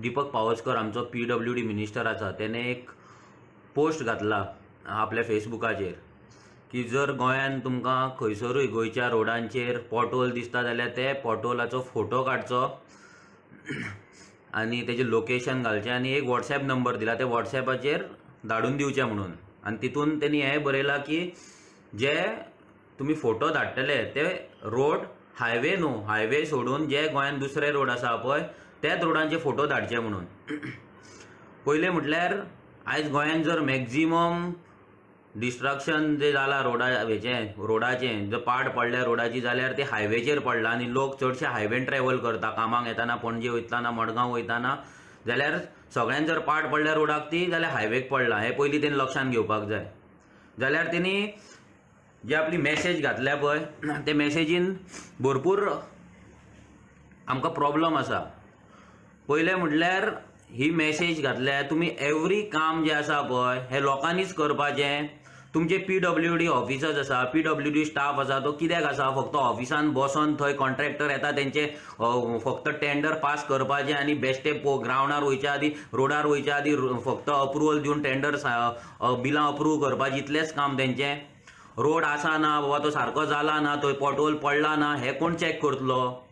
दिपक पावसकर आमचो PWD minister आसा, तेणे एक पोस्ट घातला आपल्या फेसबुकाचेर की जर गोंयान तुमकां खंयसरूय गोंयच्या रोडांचेर पोटहोल दिसता जाल्यार ते पोटहोलाचो फोटो काडचो आनी तेजें लोकेशन घालचें आनी एक वॉट्सएप नंबर दिला, ते वॉट्सएपाचेर धाडून दिवचें म्हणून. आनी तितून तेणी हें बरयलां की जे तुमी फोटो धाडटले ते रोड हायवे न्हू, हायवे सोडून जे गोंयान दुसरे रोड आसा पळय त्याच रोडांचे फोटो धाडचे म्हणून. पयलें म्हटल्यार आयज गोंयान जर मॅक्झिमम डिस्ट्रक्शन जें जालां रोडा हेचें रोडाचें, जर पाड पडल्या रोडाची जाल्यार ते हायवेचेर पडला आनी लोक चडशे हायवेन ट्रॅवल करता कामाक येताना, पणजे वयताना, मडगांव वयताना, जाल्यार सगळ्यान जर पाड पडल्या रोडाक ती जाल्यार हायवेक पडला, हें पयलीं तेणी लक्षांत घेवपाक जाय. जाल्यार तेणी जी आपली मॅसेज घातल्या पळय ते मॅसेजीन भरपूर आमकां प्रॉब्लम आसा. पयलें म्हटल्यार ही मॅसेज घातल्या तुमी एवरी काम जें आसा पळय हें लोकांनीच करपाचें. तुमचे पीडब्ल्यूडी ऑफिसर्स आसा, पीडब्ल्यूडी स्टाफ आसा, तो कित्याक आसा? फक्त ऑफिसान बसोन थंय कॉन्ट्रॅक्टर येता तेंचे फक्त टेंडर पास करपाचें आनी बेश्टे ग्रावंडार वयच्या आदीं, रोडार वयच्या आदीं फक्त अप्रुवल दिवन टेंडर बिलां अप्रूव करपाचें, इतलेंच काम तेंचें. रोड आसा ना बाबा, तो सारको जाला ना, थंय पोटहोल पडला ना, हें कोण चॅक करतलो?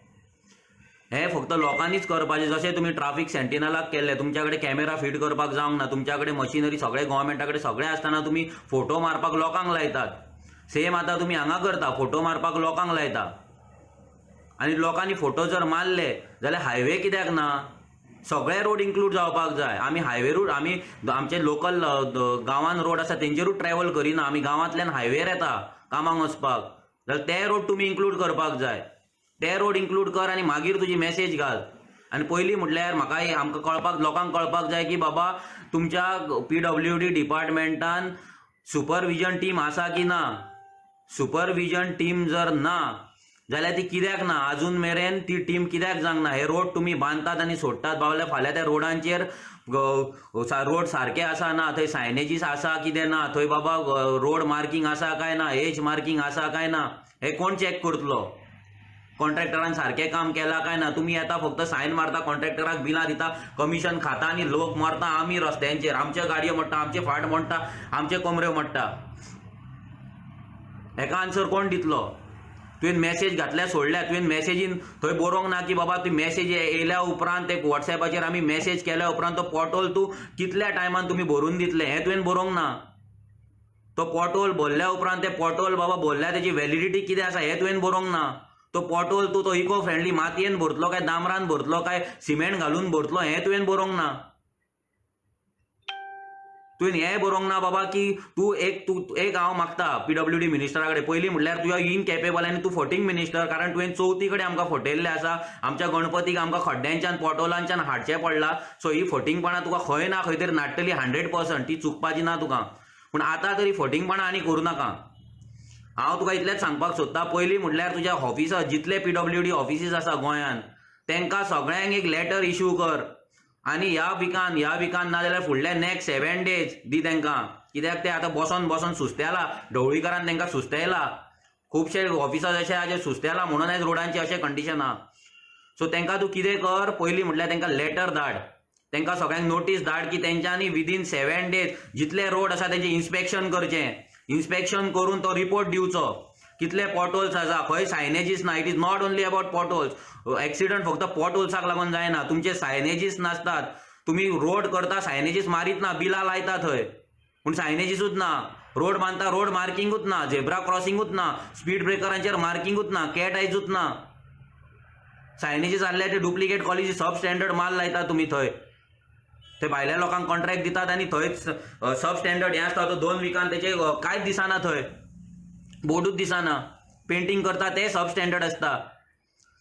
हें फक्त लोकांनीच करपाचें. जशें तुमी ट्राफीक सेंटिनलाक केल्लें, तुमच्या कडेन कॅमेरा फीट करपाक जावंक ना, तुमच्या कडेन मशिनरी सगळें गोवोरमेंटा कडेन सगळें आसतना तुमी फोटो मारपाक लोकांक लायतात. सेम आतां तुमी हांगा करता, फोटो मारपाक लोकांक लायता. आनी लोकांनी फोटो जर मारले जाल्यार हायवे कित्याक ना? सगळे रोड इन्क्लूड जावपाक जाय. आमी हायवे रूट, आमी आमचे लोकल गांवान रोड आसा तेंचेरूच ट्रॅवल करिना, आमी गांवांतल्यान हायवेर येता कामाक वचपाक, जाल्यार ते रोड तुमी इन्क्लूड करपाक जाय. ते रोड इन्क्लूड कर आनी मागीर तुजी मॅसेज घाल. आनी पयलीं म्हटल्यार म्हाका आमकां कळपाक, लोकांक कळपाक जाय की बाबा तुमच्या पीडब्ल्यूडी डिपार्टमेंटान सुपरविजन टीम आसा की ना. सुपरविजन टीम जर ना जाल्यार ती कित्याक ना? आजून मेरेन ती टीम कित्याक जावंक ना? हे रोड तुमी बांदतात आनी सोडटात बावले, फाल्यां त्या रोडांचेर रोड सारके आसा ना, थंय सायनेजीस आसा कितें ना, थंय बाबा रोड मार्कींग आसा काय ना, एज मार्कींग आसा काय ना, हें कोण चॅक करतलो? कॉन्ट्रॅक्टरान सारकें काम केलां काय ना? तुमी येता फक्त सायन मारता, कॉन्ट्रॅक्टराक बिलां दिता, कमिशन खाता आनी लोक मरता आमी रस्त्यांचेर, आमच्यो गाडयो मोडटा, आमचे फाट मोडटा, आमचे कमऱ्यो मोडटा. हेका आन्सर कोण दितलो? तुवें मॅसेज घातल्या सोडल्या, तुवें मॅसेजीन थंय बरोवंक ना की बाबा ती मॅसेज येयल्या उपरांत ते वॉट्सॅपाचेर आमी मॅसेज केल्या उपरांत तो पोटहोल तूं कितल्या टायमान तुमी भरून दितले हें तुवें बरोवंक ना. तो पोटहोल भरल्या उपरांत ते पोटहोल बाबा भरल्या तेजी व्हॅलिडिटी कितें आसा हें तुवें बरोवंक ना. तो पोटहोल तूं तो इको फ्रेंडली मातयेन भरतलो काय डांबरान भरतलो काय सिमेंट घालून भरतलो हें तुवें बरोवंक ना. तुवें हें बरोवंक ना बाबा की तूं एक तूं एक हांव मागता पीडब्ल्यूडी मिनिस्टरा कडेन, पयलीं म्हटल्यार तुवें इनकेपेबल आनी तूं फटींग मिनिस्टर, कारण तुवें चवथी कडेन आमकां फटयल्लें आसा, आमच्या गणपतीक आमकां खड्ड्यांच्यान पोटहोलांच्यान हाडचें पडलां. सो ही फटींगपणां तुका खंय ना खंय तरी नाडटली 100%, ती चुकपाची ना तुका. पूण आतां तरी फटींगपणां आनी करूं नाका. हांव तुका इतलेंच सांगपाक सोदता, पयलीं म्हटल्यार तुज्या ऑफिसर जितले पीडब्ल्यूडी ऑफिसीस आसा गोंयान तेंकां सगळ्यांक एक लेटर इश्यू कर आनी ह्या विकान, ह्या विकान ना जाल्यार फुडल्या नेक्स्ट 7 डेज दी तेंकां, कित्याक ते आतां बसोन बसोन सुस्तेला, ढवळीकारान तेंकां सुस्तेला, खुबशे ऑफिसर्स अशे आहा जे सुस्तेला म्हणून आयज रोडांचे अशें कंडिशन आहा. सो तेंकां तूं कितें कर, पयलीं म्हटल्यार तेंकां लेटर धाड, तेंकां सगळ्यांक नोटीस धाड की तेंच्यांनी विदीन 7 डेज जितले रोड आसा तेंचें इन्स्पेक्शन करचें, इन्स्पेक्शन करून तो रिपोर्ट दिवचो, कितले पोटहोल्स आसा, खंय सायनेजीस ना. It is not only about potholes, accident फक्त पोटहोल्साक लागून जायना, तुमचे सायनेजीस नासतात, तुमी रोड करता सायनेजीस मारीत ना, बिलां लायता थंय पूण सायनेजीसूच ना, रोड बांदता रोड मार्किंगूच ना, झेब्रा क्रॉसिंगूच ना, स्पीड ब्रेकरांचेर मार्किंगूच ना, कॅट आयजूच ना, सायनेजीस आहले ते डुप्लिकेट क्वॉलिटी सब स्टँडर्ड माल लायता तुमी थंय, ते भायल्या लोकांक कॉन्ट्रॅक्ट दितात आनी थंयच सब स्टँडर्ड हें आसता, तो 2 विकान तेचे कांयच दिसना, थंय बोर्डूच दिसना, पेंटींग करता ते सब स्टँडर्ड आसता.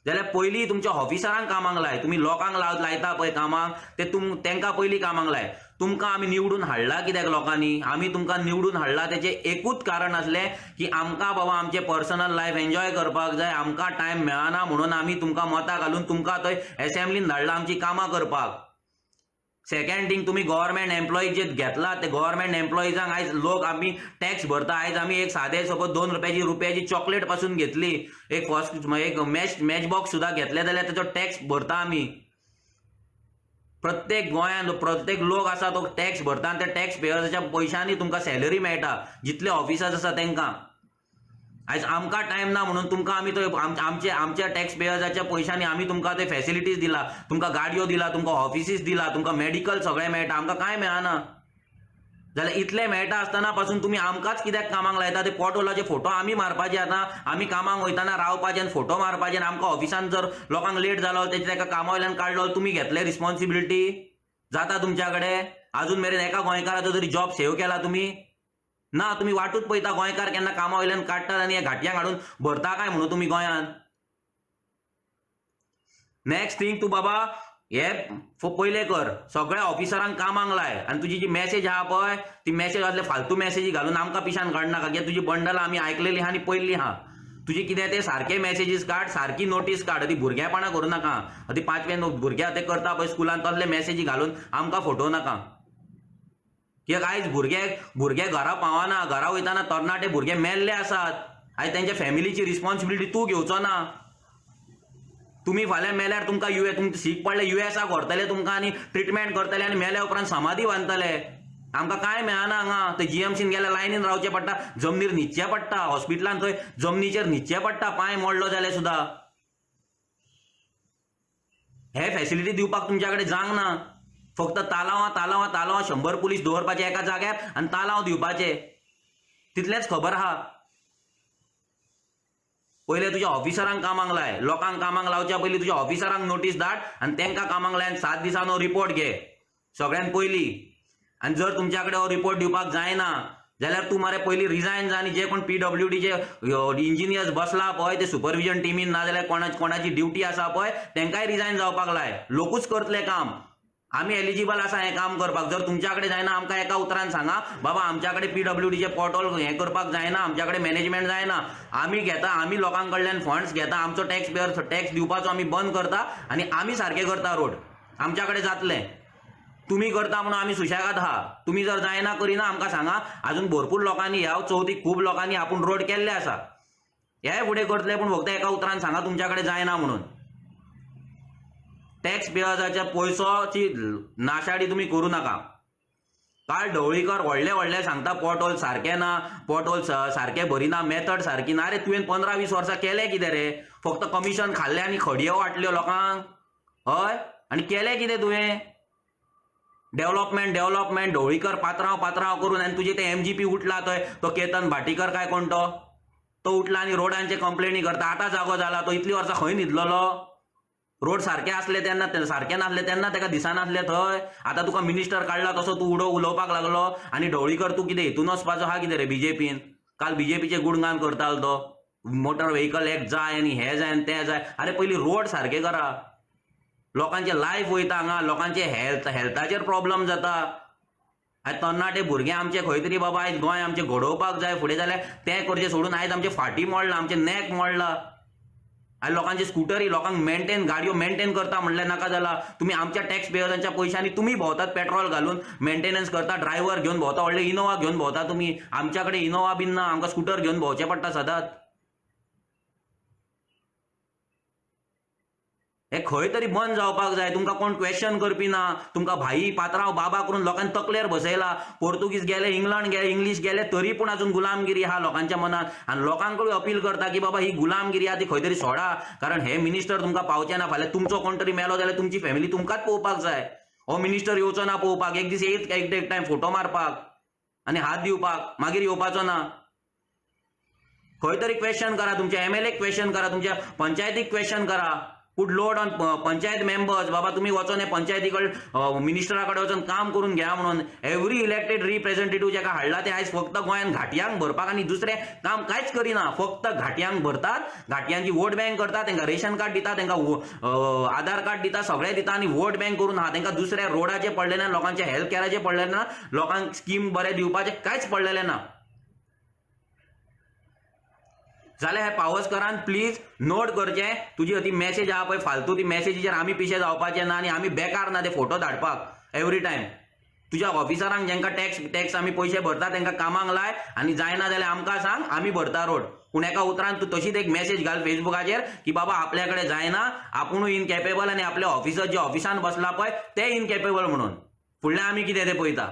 जाल्यार पयलीं तुमच्या ऑफिसरांक कामाक लाय, तुमी लोकांक लायता पळय कामाक ते तेंकां पयलीं कामाक लाय. तुमकां आमी निवडून हाडला कित्याक लोकांनी? आमी तुमकां निवडून हाडला तेचें एकूच कारण आसलें की आमकां बाबा आमचें पर्सनल लायफ एन्जॉय करपाक जाय, आमकां टायम मेळना म्हणून आमी तुमकां मतां घालून तुमकां थंय एसेंब्लीन धाडला आमचीं कामां करपाक. सेकंड थिंग, तुमी गव्हर्मेंट एम्प्लॉई जे घेतला ते गव्हर्मेंट एम्प्लॉईजांक आयज लोक आमी टॅक्स भरता. आयज आमी एक सादे सपोज 2 रुपयाची चॉकलेट पासून घेतली, एक फर्स्ट एक मॅच बॉक्स सुद्दां घेतले जाल्यार तेचो टॅक्स भरता आमी. प्रत्येक गोंयांत प्रत्येक लोक आसा तो टॅक्स भरता आनी त्या टॅक्स पेयर्साच्या पयशांनी तुमकां सॅलरी मेळटा, जितले ऑफिसर्स आसा तांकां. आयज आमकां टायम ना म्हणून तुमकां आमी तो आमच्या टॅक्स पेयर्साच्या पयशांनी आमी तुमकां ते फॅसिलिटीज दिला, तुमकां गाडयो दिला, तुमकां ऑफिसीस दिला, तुमकां मेडिकल सगळें मेळटा, आमकां कांय मेळना. जाल्यार इतलें मेळटा आसतना पासून तुमी आमकांच कित्याक कामाक लायता? ते पोटहोलाचे फोटो आमी मारपाचे, आतां आमी कामाक वयतना रावपाचे आनी फोटो मारपाचे, आनी आमकां ऑफिसान जर लोकांक लेट जालो तेजे ताका कामा वयल्यान काडलो तुमी घेतले रिस्पॉन्सिबिलिटी जाता तुमच्या कडेन? आजून मेरेन एका गोंयकाराचो तरी जॉब सेव केला तुमी? ना. तुमी वाटूच पळयता गोंयकार केन्ना कामा वयल्यान काडटात आनी ह्या घाटयांक हाडून भरता काय म्हणून तुमी गोंयांत. नेक्स्ट थिंग, तूं बाबा हे पयलें कर, सगळ्या ऑफिसरांक कामाक लाय आनी तुजी जी मॅसेज आहा पळय ती मॅसेज असले फालतू मॅसेजी घालून आमकां पिशान काडनाका, कित्याक तुजी बंडलां आमी आयकलेली आहा आनी पयल्ली आहा. तुजी कितें तें सारके मॅसेजीस काड, सारकी नोटीस काड, ती भुरगेपणां करूं नाका. ती पांचवे भुरगे ते करता पळय स्कुलान तसले मॅसेजी घालून आमकां फटोवं नाका. कित्याक आयज भुरगे घरा पावना, घरा वयतना तरणाटे भुरगे मेल्ले आसात. आयज तेंच्या फॅमिलीची रिस्पॉन्सिबिलिटी तूं घेवचो ना. तुमी फाल्यां मेल्यार तुमकां तुमकां सीक पडले युएसाक व्हरतले तुमकां आनी ट्रिटमेंट करतले आनी मेल्या उपरांत समाधी बांदतले. आमकां कांय मेळना हांगा. थंय जीएमसीन गेल्यार लायनीन रावचें पडटा, जमनीर न्हिदचें पडटा, हॉस्पिटलान थंय जमनीचेर न्हिदचें पडटा, पांय मोडलो जाल्यार सुद्दां. हे फॅसिलिटी दिवपाक तुमच्या कडेन जांग ना. फक्त तालांवां तालांवां तालांवां 100 पुलीस दवरपाचे एका जाग्यार आनी तालांव दिवपाचे, तितलेंच खबर आहा. पयलें तुज्या ऑफिसरांक कामाक लाय, लोकांक कामाक लावच्या पयलीं तुज्या ऑफिसरांक नोटीस धाड आनी तांकां कामाक लाय आनी 7 दिसान हो रिपोर्ट घे सगळ्यान पयलीं. आनी जर तुमच्या कडेन हो रिपोर्ट दिवपाक जायना जाल्यार तूं मरे पयलीं रिजायन जा आनी जे कोण पीडब्ल्यूडीचे इंजिनियर्स बसला पळय ते सुपरविजन टिमीन ना जाल्यार कोणाची ड्युटी आसा पळय तांकांय रिजायन जावपाक लाय. लोकूच करतले काम, आमी एलिजिबल आसा हें काम करपाक. जर तुमच्या कडेन जायना आमकां एका उतरान सांगा, बाबा आमच्या कडेन पीडब्ल्यूडीचे पोर्टल हें करपाक जायना, आमच्या कडेन मॅनेजमेंट जायना, आमी घेता, आमी लोकां कडल्यान फंड्स घेता, आमचो टॅक्स पेयर टॅक्स दिवपाचो आमी बंद करता आनी आमी सारकें करता रोड, आमच्या कडेन जातलें. तुमी करता म्हणून आमी सुशेगाद आहा. तुमी जर जायना करिना आमकां सांगा. आजून भरपूर लोकांनी ह्या चवथीक खूब लोकांनी आपूण रोड केल्ले आसा, हे फुडें करतले, पूण फक्त एका उतरान सांगा तुमच्या कडेन जायना म्हणून. टॅक्स पेयर्साच्या पयसोची नाशाडी तुमी करूं नाका. काल ढवळीकर व्हडले व्हडले सांगता पोटहोल सारकें ना, पोटहोल सारकें भरिना, मेथड सारकी ना. अरे तुवें 15-20 वर्सां केलें कितें रे? फक्त कमिशन खाल्लें आनी खडयो वांटल्यो लोकांक, हय? आनी केलें कितें तुवें? डेव्हलपमेंट डेव्हलपमेंट ढवळीकर पात्रांव पात्रांव करून आनी तुजे ते एमजीपी उठला थंय, तो केतन भाटीकर काय कोण तो, तो उठला आनी रोडांचे कंप्लेनी करता. आतां जागो जाला तो, इतलीं वर्सां खंय न्हिदलेलो? रोड सारके आसले तेन्ना, सारके नासले तेन्ना ताका दिसनासले थंय. आतां तुका मिनिस्टर काडला तसो तूं उडो उलोवपाक लागलो. आनी ढवळीकर तूं कितें हितून वचपाचो आहा कितें रे बीजेपीन? काल बीजेपीचें गुणगान करतालो तो, मोटर व्हेकल एक्ट जाय आनी हें जाय आनी तें जाय. आरे पयलीं रोड सारके करा, लोकांचें लायफ वयता हांगा, लोकांचे हेल्थाचेर प्रॉब्लम जाता. आयज तरणाटे भुरगे आमचे खंय तरी बाबा आयज गोंय आमचें घडोवपाक जाय फुडें, जाल्यार तें करचें सोडून आयज आमचें फाटी मोडलां, आमचें नॅक मोडलां. आनी लोकांची स्कुटरी लोकांक मेंटेन गाडयो मेंटेन करता म्हणल्यार नाका जाला. तुमी आमच्या टॅक्स पेयर्सांच्या पयशांनी तुमी भोंवतात, पेट्रोल घालून मेंटेनन्स करता, ड्रायव्हर घेवन भोंवता, व्हडले इनोवा घेवन भोंवता तुमी. आमच्या कडेन इनोवा बीन ना, आमकां स्कुटर घेवन भोंवचें पडटा सदांच. हे खंय तरी बंद जावपाक जाय. तुमकां कोण क्वेश्चन करपी ना, तुमकां भाई पात्रांव बाबा करून लोकांनी तकलेर बसयला. पोर्तुगीज गेले, इंग्लंड गेले, इंग्लीश गेले, तरी पूण अजून गुलामगिरी आहा लोकांच्या मनात. आनी लोकांकूय अपील करता की बाबा ही गुलामगिरी आहा ती खंय तरी सोडा, कारण हे मिनिस्टर तुमकां पावचे ना. फाल्यां तुमचो कोण तरी मेलो जाल्यार तुमची फॅमिली तुमकांच पळोवपाक जाय. हो मिनिस्टर येवचो ना पळोवपाक, एक दीस येत एक टायम फोटो मारपाक आनी हात दिवपाक, मागीर येवपाचो ना. खंय तरी क्वेश्चन करा, तुमच्या एमएलए क्वेश्चन करा, तुमच्या पंचायतीक क्वेश्चन करा. Put load on panchayat members, बाबा तुमी वचोन हे पंचायती कडेन मिनिस्टरा कडेन वचोन काम करून घ्या म्हणून. एवरी इलेक्टेड रिप्रेझेंटेटिव्ह जेका हाडला ते आयज फक्त गोंयांत घाटयांक भरपाक आनी दुसरें काम कांयच करिना. फक्त घाटयांक भरतात, घाटयांची वोट बँक करतात, तांकां रेशन कार्ड दिता, तांकां आधार कार्ड दिता, सगळें दिता आनी वोट बँक करून आहा. तांकां दुसऱ्या रोडाचें पडलें ना, लोकांच्या हेल्थ कॅराचें पडलें ना, लोकांक स्कीम बरें दिवपाचें कांयच पडलेलें ना. जाल्यार हे पावसकरान प्लीज नोट करचें, तुजी ती मॅसेज आहा पळय फालतू, ती मॅसेजीचेर आमी पिशे जावपाचे ना आनी आमी बेकार ना ते फोटो धाडपाक एवरी टायम. तुज्या ऑफिसरांक जेंकां टॅक्स आमी पयशे भरता तांकां कामाक लाय आनी जायना जाल्यार आमकां सांग, आमी भरता रोड. पूण एका उतरान तूं तशीच एक मॅसेज घाल फेसबुकाचेर की बाबा आपल्या कडेन जायना, आपुणूय इनकॅपेबल आनी आपले ऑफिसर जे ऑफिसान बसला पळय ते इनकॅपेबल म्हणून. फुडलें आमी कितें तें पळयता.